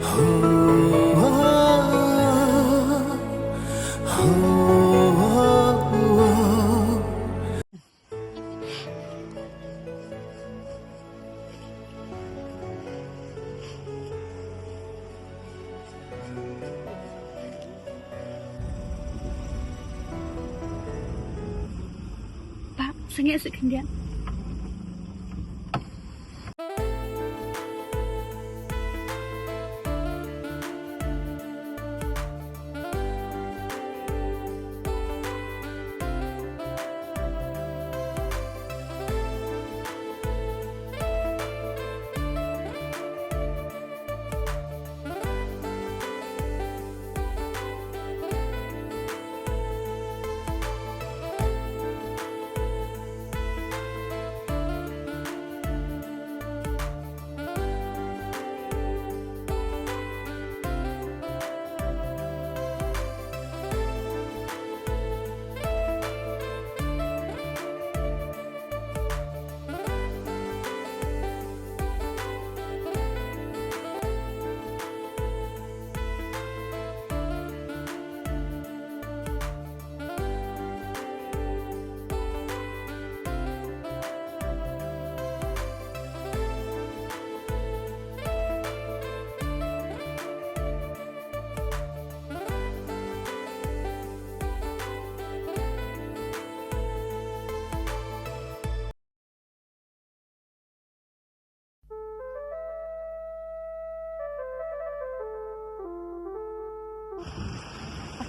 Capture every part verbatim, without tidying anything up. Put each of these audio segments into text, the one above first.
Ba, sangeh sih khyndiat.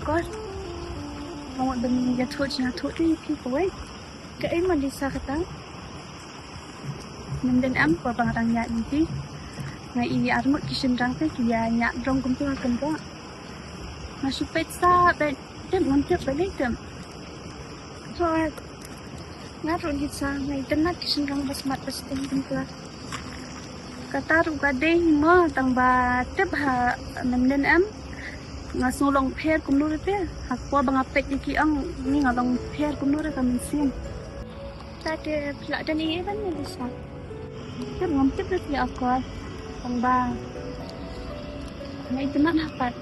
Akor, nga mut ban ïathuh jingïathuh te ïa phi kawei. Kaei ma Lisa kata? Myndem em, ba nga dang ïaid ïa phi. Nga i ar ngut ki shynrang te ki ïa ñiah drong kumtu ha kynroh. Nga shu peit sa peit, tip ngam tip balei tip. Hooid. Nga ruh Lisa, nga itynnad ki shynrang ba smat ba sting kumta. Kata ruh ka dei hi mo, tang ba tip ha myndem em. Nga sngew long pher kumno ruh te. Ha kaba nga peit ïa ki ong, ni nga long pher kumno ruh ka mynsiem. Te phi lah don ei ei ban ïa Lisa? Tip ngam tip ruh te Akor. Tang ba nga itynnad ha pat.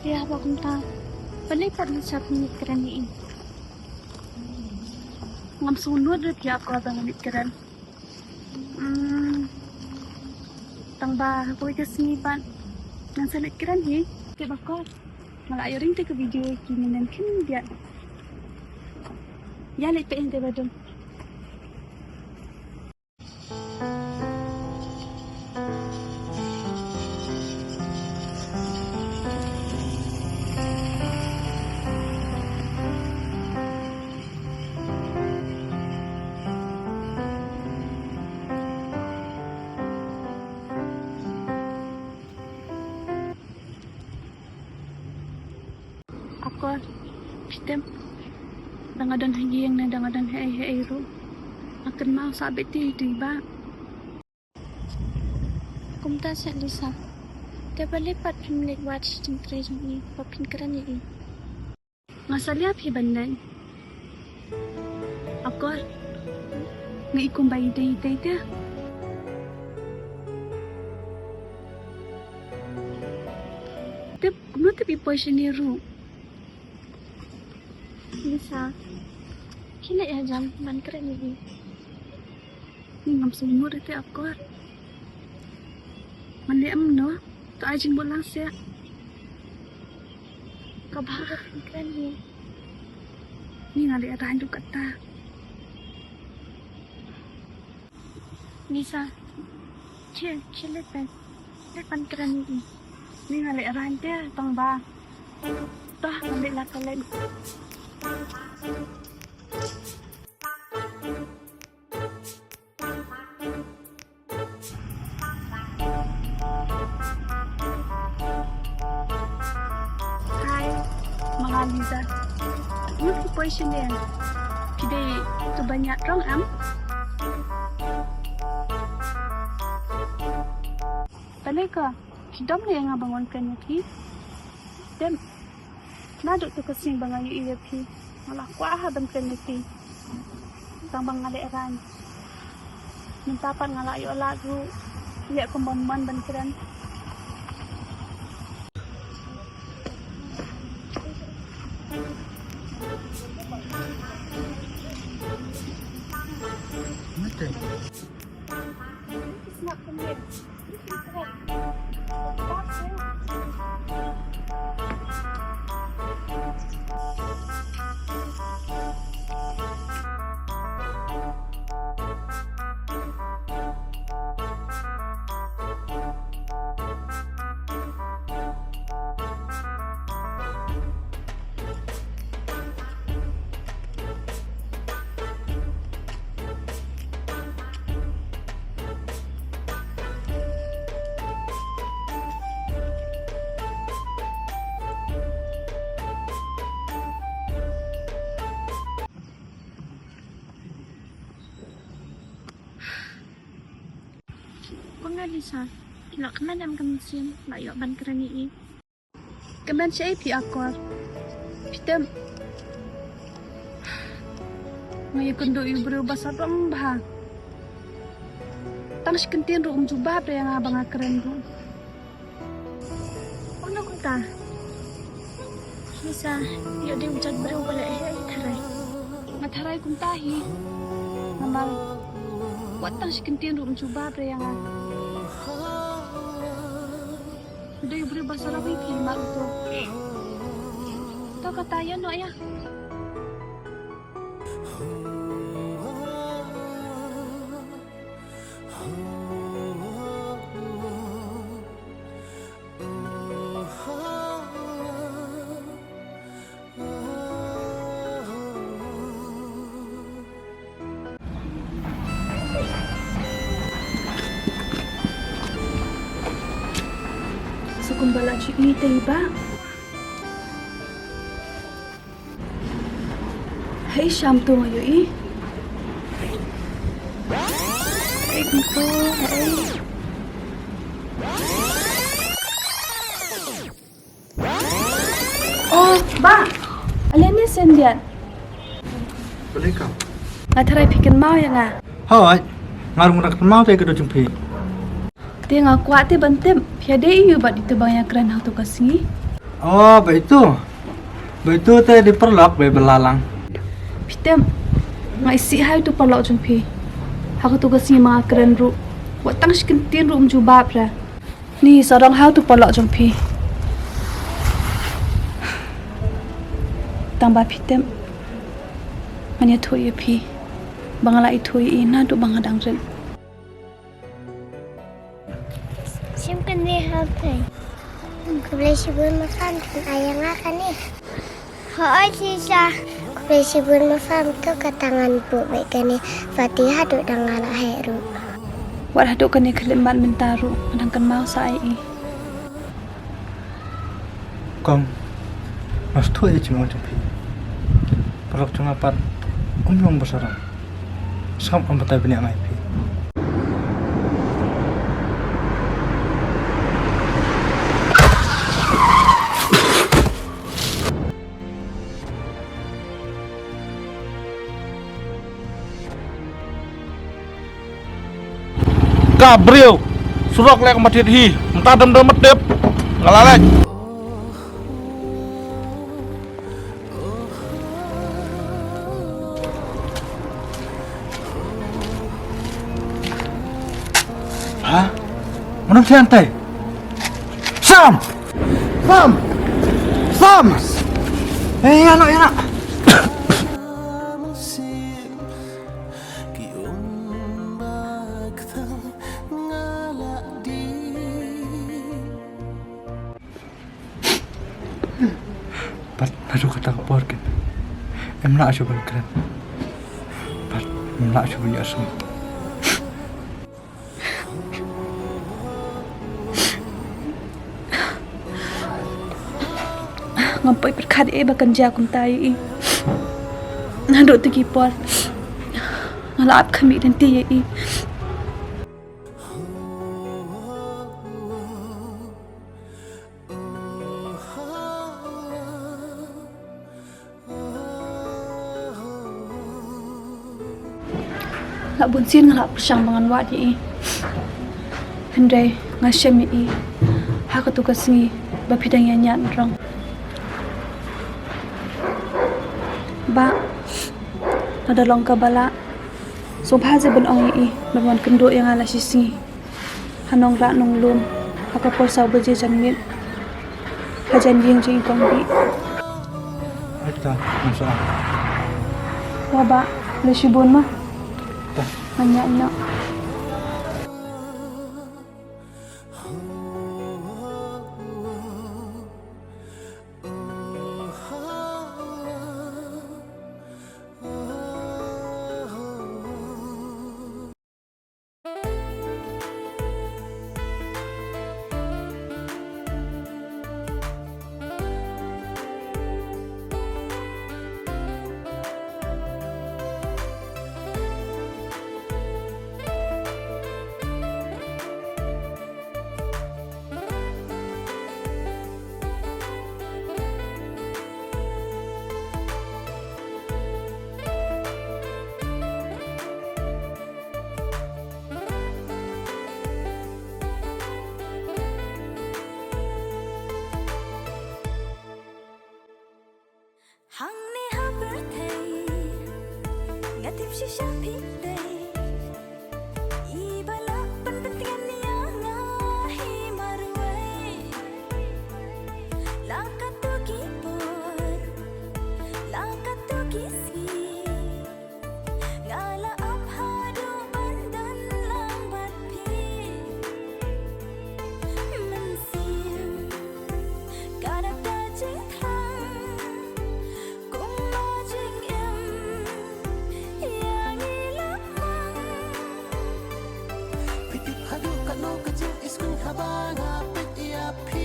Te haba kumta, balei pat Lisa phin leit kren ïa i? Ngam sngewnud ruh te Akor ba ngan leit kren. Hmm. Tang ba ha kawei ka sngi pat ngan sa leit kren hi. Te Akor, nga la ïoh ring te ka video ki myndem khyndiat. Ïa leit peit hynrei ba dum. Akor, phi tip, da nga don ha ïing ne da nga don ha ei ha ei ruh, nga kynmaw sa beit ïa i ba. Kumta seh Lisa. Te balei pat phim leit wad sha jingtrei jong i, ba phin kren ïa i? Nga salia phi ban leit. Akor, nga i kumba i dei i dei te. Tip, kumno tip i poi shane ruh? Lisa, khie leit hajan ban kren ïa i. Ni ngam sngewmut ïa te Akor. Ngan leh kumno? To ai jingbuh lang seh. Kaba kren hi. Ni nga leh rang ruh kata. Lisa, khie, khie leit peit. Leit ban kren ïa i. Ni nga leh rang te tang ba. To, ngan leit la ka leit. Hi, ma nga Lisa. Ngut ki poi shane. Phi dei tu ba ñiah drong em? Balei ka? Phi dom ne nga ba ngan kren ïa phi? Dem. Naduh tu ka sngi ba nga ïohi ïa phi, nga la kwah ha ban kren ïa phi. Tang ba nga leh rang. Mynta pat nga la ïoh lad ruh. Leh kumba mon ban kren. Kumno Lisa, phi la kmen em ka mynsiem, la ïoh ban kren ïa i? Kmen shaei phi Akor? Phi tip, nga ïakynduh ïa u briew ba sawdong bha. Tang shi kyntien ruh um jubab ïa nga ba nga kren ruh. Kumno kumta? Lisa, ïoh dei u jait briew ba leh hi, tharai. Nga tharai kumta hi. Namar wat tang shi kyntien ruh um jubab ïa nga. Dei u briew ba sawdong hi phi, mar uto. To kata ïa noh ïa. Sa kumba la ju ïohi te i Bah. Hei, sham tu nga ïohi. Hei, kumto, hei. Oh, Bah. Ale ne shen diat. Balei kam? Nga tharai phi kynmaw ïa nga. Hooid. Nga ruh nga kynmaw te ka dei jong phi. Te nga kwah te ban tip, phi dei ïa u Bah ito ba nga ïakren ha tu ka sngi? Oh, Bah ito. Bah ito te dei paralok ba bela lang. Phi tip, nga isih ha uto u paralok jong phi. Ha ka tu ka sngi ma nga kren ruh, wat tang shi kyntien ruh um jubab re. Ni sawdong ha uto u paralok jong phi. Tang ba phi tip, ngan ïathuh ïa phi ba nga la ithuh ïa i naduh ba nga dang rit. Shim kane ha phi. Khublei shibun ma Fam, phin ai ïa nga kane. Hooid Lisa. Khublei shibun ma Fam, to kata ngan buh beit kane party haduh dang nga la heh ruh. Wat haduh kane khyllipmat mynta ruh nga dang kynmaw sa ïa i. Kong, nga sngewthuh ïa ka jingmut jong phi. Paralok jong nga pat um long ba sarong. Sngap, ym batai bniah nga ïa phi. Ka briew surok leh ka ma thied hi, mynta dam dam ma tip. Nga la leh. Ha? Mano siya, Antay? Sam! Sam! Sam! Eh, ïa noh, ïa noh. Pat naduh kata ka por kin, em lah shuh ban kren. Pat em lah shuh ban ïohsngew. Ngam poi pyrkhat ei ba kan jia kumta ïa i. Naduh kata ki por nga la ap khmih lynti ïa i. La bun sien nga la pyrshang ba ngan wad ïa i. Hynrei nga shem ïa i ha katu ka sngi ba phi dang ïa ñiad rong. Bah, lada long kaba lah, sngewbha seh ban ong ïa i ban wan kynduh ïa nga la shi sngi ha nongrah nonglum ha ka por saw baje janmiet ha jan ïing jong i kong Bih. Ai ta, ngam sah. Wa bah, leit shibun ma. Ta. Ngan ïaid noh. Hangne ha pyrthei nga tip shisha phi dei i ba lah pynbeit ïa nga hi marwei. La katto ki por, la katto ki sngi, nga la ap haduh ban don lang bad phi. Mynsiem ka dap da jingthrang, kumba jingim ïa ngi la mang. Phi tip haduh katno ka jingiskuin haba nga peit ïa phi.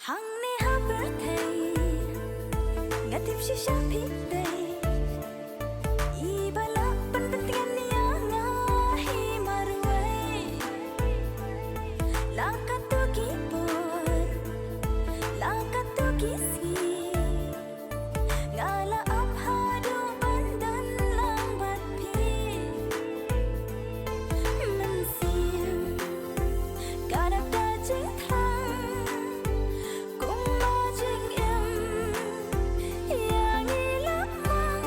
Hangne ha pyrthei nga tip shisha phi dei i ba lah pynbeit ïa nga hi marwei. La katto ki por, la katto ki sngi, nga la ap haduh ban don lang bad phi. Mynsiem ka dap da jingthrang, kumba jingim ïa ngi la mang.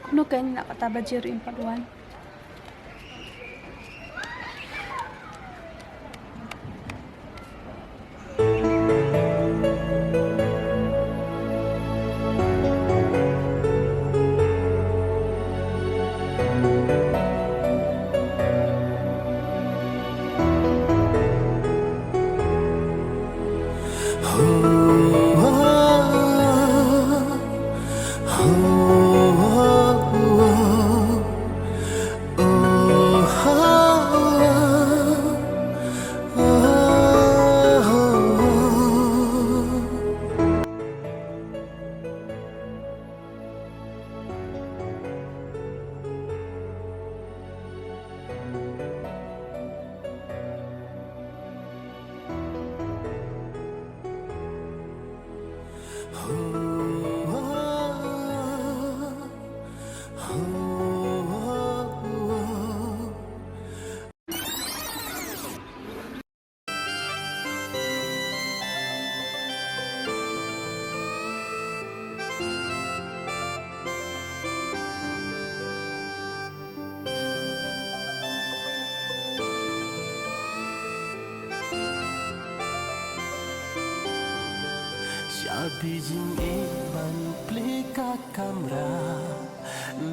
Kumno kein la kata ba jer im pat wan. Phi jingeh ban plie ka kamra,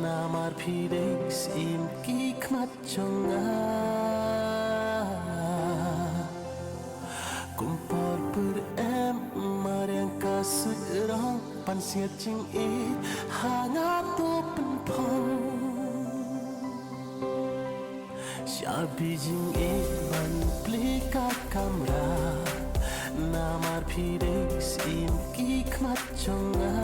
namar phi dei syiem ki khmat jong nga. Kum por pyrem mariang ka suit rong, pan siat jingeh ha nga to pynphong. Sha phi jingeh ban plie ka kamra, namar phi dei syiem ki khmat jong nga.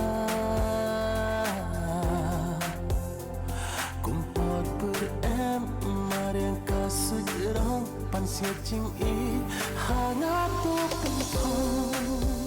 Kum por pyrem mariang ka suit rong, pan siat jingeh ha nga to pynphong.